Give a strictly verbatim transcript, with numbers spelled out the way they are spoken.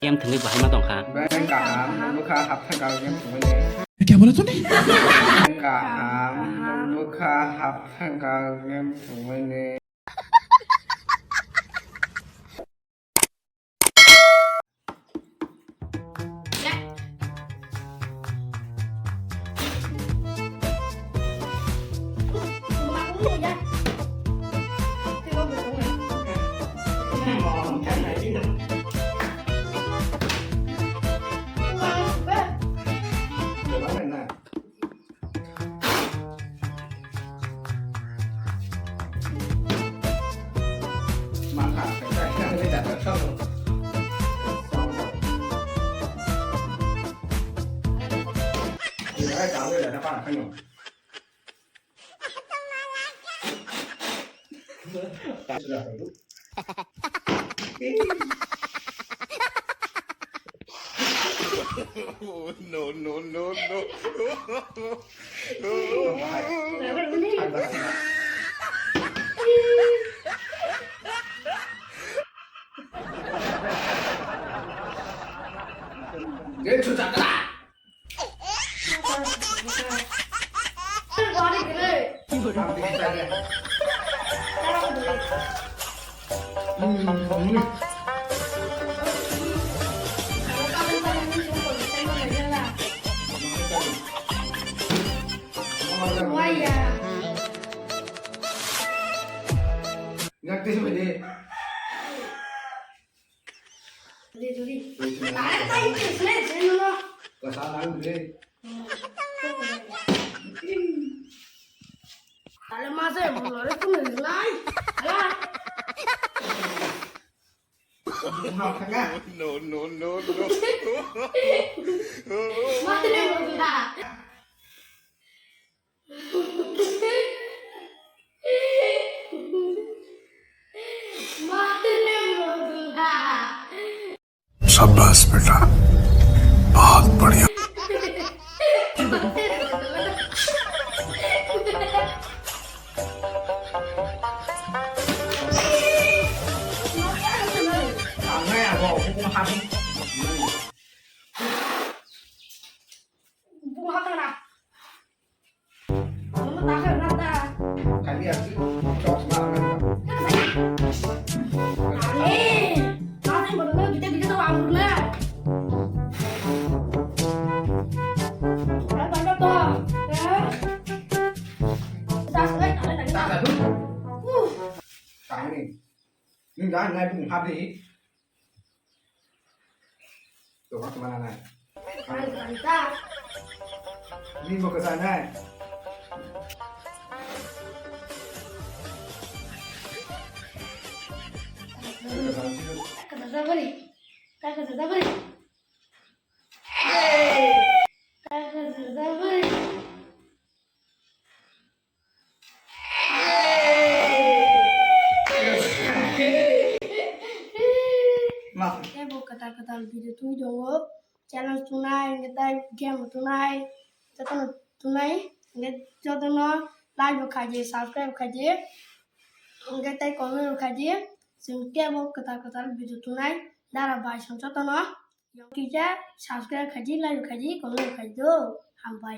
Game thwngwi bahai ma tongkha. Beng kaham, bwkha hapthang kal game thwngmani. Kya bola tune? Beng kaham, bwkha hapthang kal game thwngmani. No, no, no, no. No, no, no, no. शाबाश बेटा, बहुत बढ़िया। Nung dah ngai bung hadi. Tuh, aku mana nai? Ni mau ke sana. Ke sana sih. Ke sana beri. Ke sana beri. Ke sana beri. Tei bo kwtal kwtal video twi tongo, challenge tunai, hwnkhe tei game tunai, jotono tunai, hwnkhe jotono like bo khaidi, subscribe khaidi, hwnkhe tei comment bo khaidi, chwng tei bo kwtal kwtal video tunai, dara bai song jotono, kisa subscribe khaidi, like bo khaidi, comment bo khaidi do, hambai.